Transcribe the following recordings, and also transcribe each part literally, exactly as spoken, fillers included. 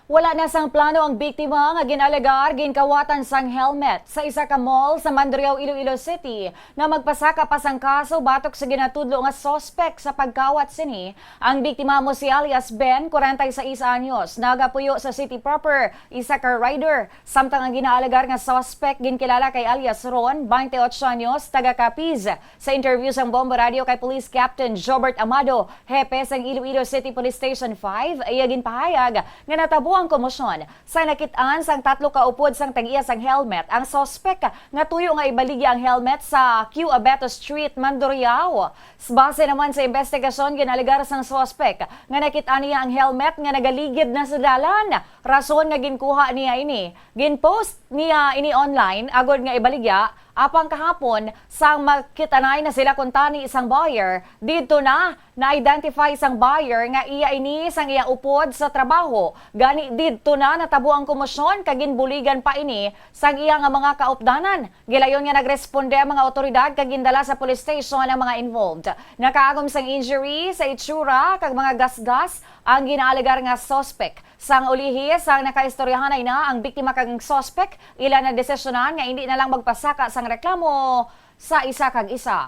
Wala na sang plano ang biktima nga gin-alegar ginkawatan sang helmet sa isa ka mall sa Mandurriao, Iloilo City, nga magpasaka pa sang kaso batok sa ginatudlo nga suspek sa pagkawat sini. Ang biktima amo si alias Ben, kwarenta y seis anyos, nagapuyo sa city proper, isa ka rider, samtang ang ginaalegar nga suspek ginkilala kay alias Ron, twenty-eight anyos, taga Capiz. Sa interview sang Bombo Radio kay Police Captain Jobert Amado, hepe sang Iloilo City Police Station five, iya ginpahayag nga natabo ang komosyon sa nakit-an sang tatlo ka upod sang tag-iya sang helmet ang suspek nga tuyo nga ibaligya ang helmet sa Q Abeto Street, Mandurriao. S-, base naman sa investigasyon, ginalegar sang suspek nga nakit-an niya ang helmet nga nagaligid na sa dalan, rason nga ginkuha niya ini. Gin-post niya ini online agod nga ibaligya, apang kahapon, sang makit-anay na sila kuntani sang buyer, didto na na-identify sang buyer nga iya ini sang iya upod sa trabaho. Gani, didto na natabo ang komosyon kag ginbuligan pa ini sang iya nga mga kaupdanan. Gilayon nga nagresponde ang mga awtoridad kag gindala sa police station ang mga involved. Nakaagom sang injury sa itsura kag mga gasgas ang ginaalegar nga suspek. Sang ulihi, sang nakaistoryahanay na ang biktima kag suspek, ila na desisyonan nga indi na lang magpasaka sang reklamo sa isa kag isa.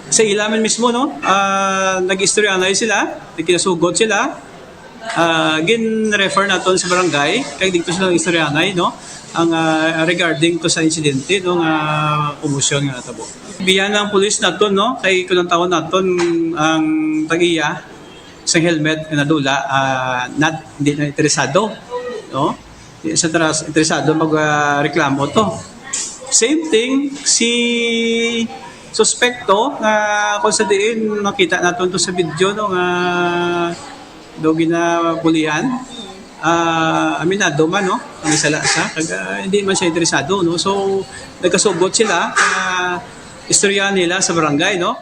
Sa ila man mismo, no, ah, nag-istoryahanay sila, nagkinasugot sila. Ah, gin-refer naton sa barangay, kay dito sila nag-istoryahanay, no, ang, ah, regarding to sa insidente, no, nga komosyon nga natabo. Biya ng pulis naton, no, kay kung ang tawon naton ang tag-iya, sang helmet nga nadula, ah, not, hindi na interesado, no? Hindi sa teras-, interesado mag, ah, reklamo to. Same thing, si suspekto nga kung sa diin makita naton to sa video, no, nga daw ginabulihan, ah, aminado man, no? Ang sala sa, kag, ah, hindi man siya interesado, no? So, nagkasugot sila, ah, istorya nila sa barangay, no?